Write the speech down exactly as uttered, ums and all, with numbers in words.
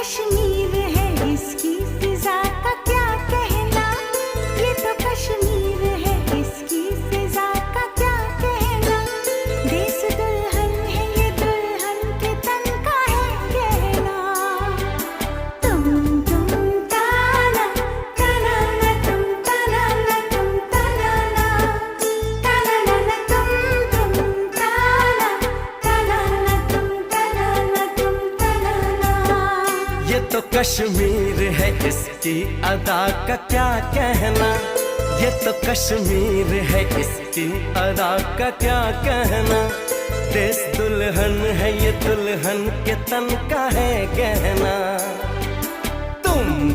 कश्मीर है इसकी फिजा का क्या कहना, ये तो कश्मीर है इसकी फिजा का क्या कहना, देश दुल्हन है ये दुल्हन के तन का है गहना। तुम तुम ताना ताना ना, तुम ताना ना, तुम ताना ना, ताना ना ना, तुम तुम ताना ताना ना, तुम ताना ना, तुम ताना ना। ये तो कश्मीर है, इसकी अदा का क्या कहना, ये तो कश्मीर है, इसकी अदा का क्या कहना, देश दुल्हन है ये, दुल्हन के तन का है गहना। तुम